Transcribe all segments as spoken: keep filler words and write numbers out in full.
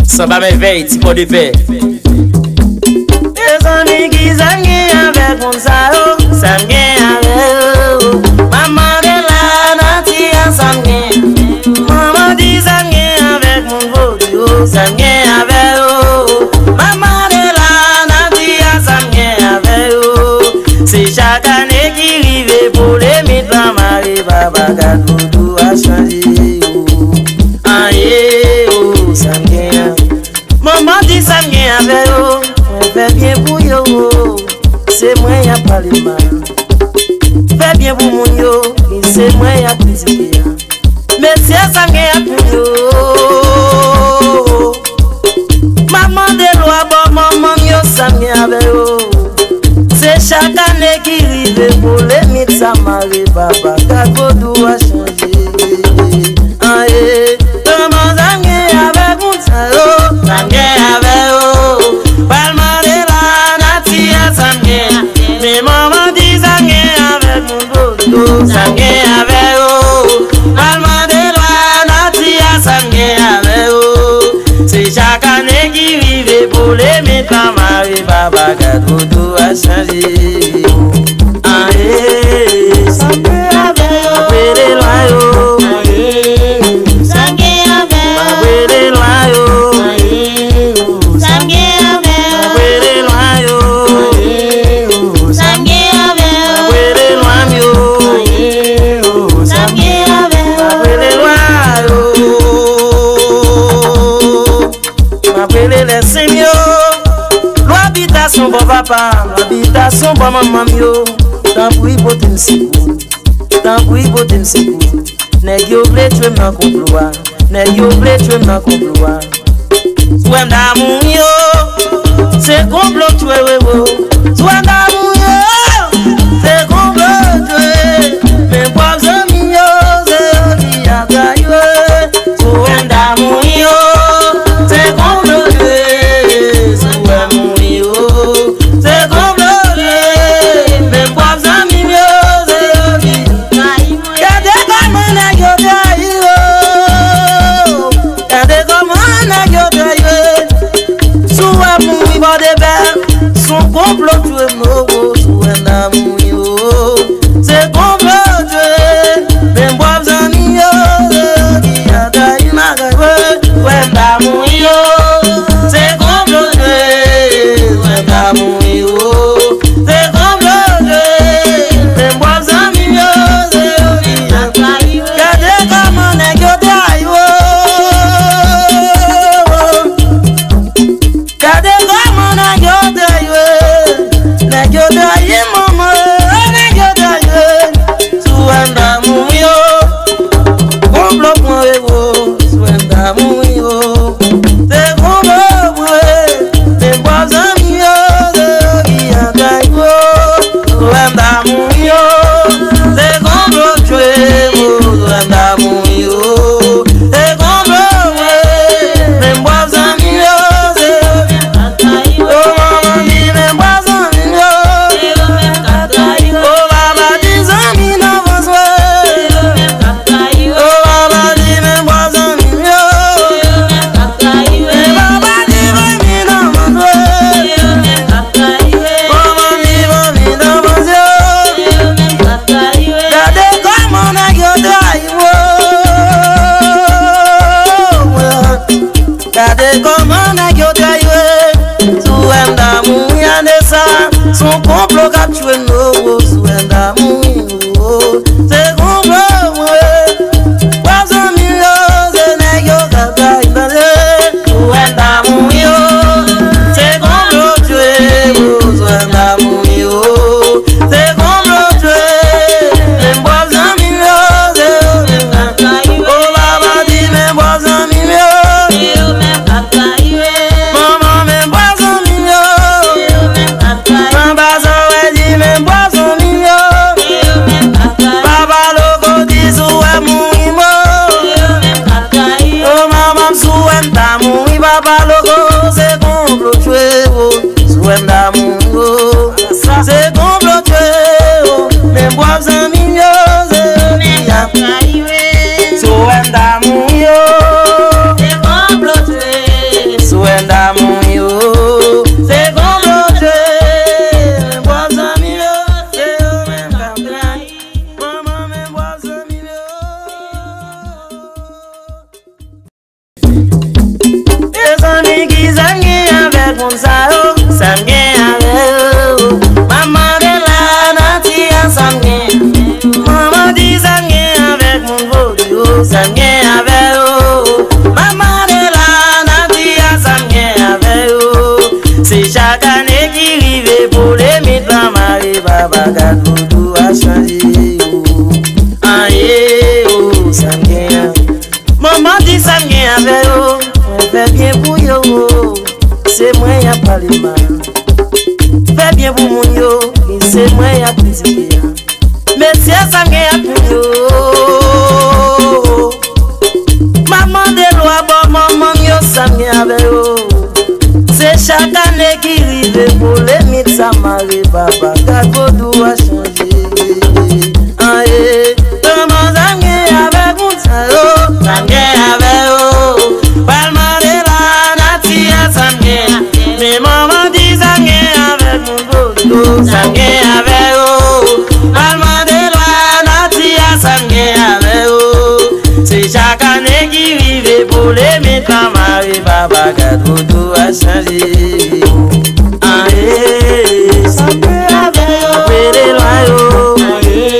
Sanba mèvèy, ti pò de pè. Mezanmi, ki sa m gen avèk moun sa yo? Sa m gen avè yo? M ap mande la, nati a, sa m gen? Manman di, sa m gen avèk moun vodou yo? Sa m gen avè yo? M ap mande la, nati a, sa m gen avè yo? Se chak ane ki rive, polemik lan mare, papa gad vodou a chanje yo. Aye, oh, sa m gen avè yo? Manman di, sa m gen avè yo? Mwen fè byen pou yo, oh, se mwen y ap pale mal. Fè byen pou moun yo, e se mwen y ap kritike a. Mesye, sa m gen ak moun yo? M ap mande lwa bò manman m yo, sa m gen avè yo? Se chak ane ki rive, polemik sa mare, papa gad vodou a chanje. Aye, manman, sa m gen avèk moun sa yo? Sa m gen avè yo? Pral mande la, nati a, sa m gen? Men manman di, sa m gen avèk moun vodou? Sa m gen avè yo? Pral mande lwa, nati a, sa m gen avè yo? Se chak ane ki rive, polemik lan mare, papa gad vodou a chanje. Aye, sa m gen avè yo? M ap rele lwa yo. Aye, sa m gen avè yo? M ap rele lwa yo. Aye, sa m gen avè yo? M ap rele lwa yo. Aye, sa m gen avè yo? M ap rele lwa m yo. Aye, sa m gen avè yo? M ap rele lwa yo. M ap rele lèsen m yo. Lwa bitasyon bò papa m, lwa bitasyon bò manman m yo. Tanpri pote m sekou. Tanpri pote m sekou. Nèg yo vle tchwe m nan konplo a. Nèg yo vle tchwe m nan konplo a. Sou M Damou yo, se konplo tchwe yo. Sou M Damou yo, se konplo tchwe. Men pwòp zanmi yo, se yo ki ap trayi yo. Sou M Damou yo, se konplo tchwe. Sou M Damou yo, se konplo tchwe. Men pwòp zanmi yo, se yo ki trayi yo. Gade kòman nèg yo trayi yo. Gade kòman nèg yo trayi yo. Sou M Damou bò de pè, se yon konplo tchwe m, oh, oh, sou M Damou yo. Se konplo tchwe, men pwòp zanmi yo, se yo ki ap trayi m, a trayi yo. Sou M Damou yo, se konplo tchwe, sou M Damou yo. Se konplo tchwe, men pwòp zanmi yo, se yo ki ap trayi yo. Gade kòman nèg yo trayi yo. Gade kòman nèg yo trayi yo. Nèg yo trayi manman, nèg yo trayi yo. Sou M Damou yo, konplo pran yo. Sou M Damou yo, se konplo pran yo. Men pwòp zanmi yo, se yo ki ap trayi yo. Sou M Damou yo, se konplo tchwe m, oh, sou M Damou yo, se konplo tchwe. Men pwòp zanmi yo, se yo ki ap trayi yo. Oh, manman di, men pwòp zanmi yo, se yo menm k ap trayi yo. Oh, papa di, zanmi nan fòs mwen, se yo menm k ap trayi yo. Oh, papa di, men pwòp zanmi yo, se yo menm k ap trayi yo. Men papa di, zanmi nan fòs mwen, se yo menm k ap trayi yo. Manman di, zanmi nan fòs yo, se yo menm k ap trayi yo. Gade kòman nèg yo trayi yo. Gade kòman nèg yo trayi yo. Sou M Damou, gade sa. Se yon konplo k ap tchwe nou, oh, sou M Damou, oh. Se konplo, mwen. Pwòp zanmi yo, se nèg yo k ap trayi m, tande. Sou M Damou yo, se konplo tchwe m, oh, sou M Damou yo. Se konplo tchwe, men pwòp zanmi yo, se yo menm k ap trayi yo. Oh, papa di, men pwòp zanmi yo, se yo menm k ap trayi yo. Manman, men pwòp zanmi yo, se yo menm k ap trayi yo. Anba sa w wè di, men pwòp zanmi yo, se yo menm k ap trayi yo. Papa Loko di, si w wè m mouri, mo, se yo menm k ap trayi yo. Oh, manman, si w wè m ta mouri, papa Loko, se konplo tchwe, oh. Si w wè m ta mouri, oh. Se konplo tchwe yo, men pwòp zanmi yo, se yo ki ap trayi yo. Si w wè m ta mouri yo, se konplo tchwe. Moun sa yo, sa m gen avè yo. M ap mande lanati a sa m gen. Manman di sa m gen avèk moun vodou yo, sa m gen avè yo. M ap mande lanati a sa m gen avè yo. Se chak ane ki rive pou limit lan mare baba gad vodou a chanje yo. An ye yo, sa m gen avè yo. Manman di sa m gen avè yo, mwen fè byen pou yo. Se mwen y ap pale mal. Fè byen pou moun yo, e se mwen y ap kritike a. Mesye sa m gen ak moun yo. M ap mande lwa bò manman m yo sa m gen avè yo. Se chak ane ki rive pou limit sa mare baba gad vodou a chanje. An ye, kòman sa m gen avèk moun sa yo? Sa m gen avè yo. Pral mande lanati a sa m gen. Men manman di sa m gen avèk moun vodou. Sa m gen avè yo. Pral mande lanati a sa m gen avè yo. Se chak ane ki rive pou limit lan mare baba gad vodou a chanje. An ye, sa m gen avè yo. M ap rele lwa yo. An ye,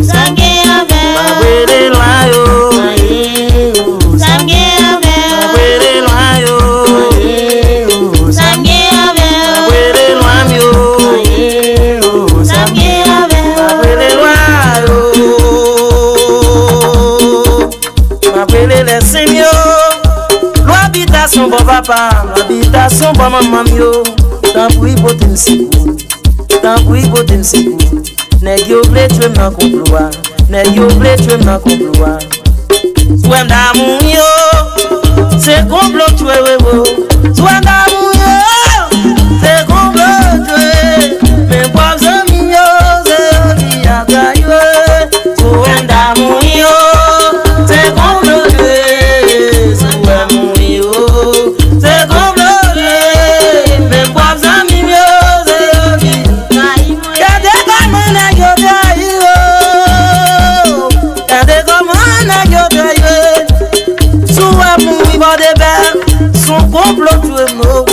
sa m gen avè yo. M ap rele lwa yo. An ye, sa m gen avè yo. M ap rele lwa yo. An ye, sa m gen avè yo. M ap rele lwa m yo. An ye, sa m gen avè yo. M ap rele lwa yo. M ap rele lèsen m yo. Lwa bitasyon bò papa m, lwa bitasyon bò manman m yo. Tanpri pote m sekou. Tanpri pote m sekou. Nèg yo vle tchwe m nan konplo a. Nèg yo vle tchwe m nan konplo a. Swè m damou yo, se konplo k tchwe w wi. Swè m damou yo, se konplo k tchwe. Men pwòp zanmi yo, se yo ki ap trayi w. Sou wè m damou yo, se konplo k ye. Sou wè m mouri yo, se konplo k ye. Men pwòp zanmi m yo, se yo ki trayi mwen. Gade kòman nèg yo trayi yo. Gade kòman nèg yo trayi yo. Sou wè m mouri bò de bè, se yon konplo k tchwe m yo.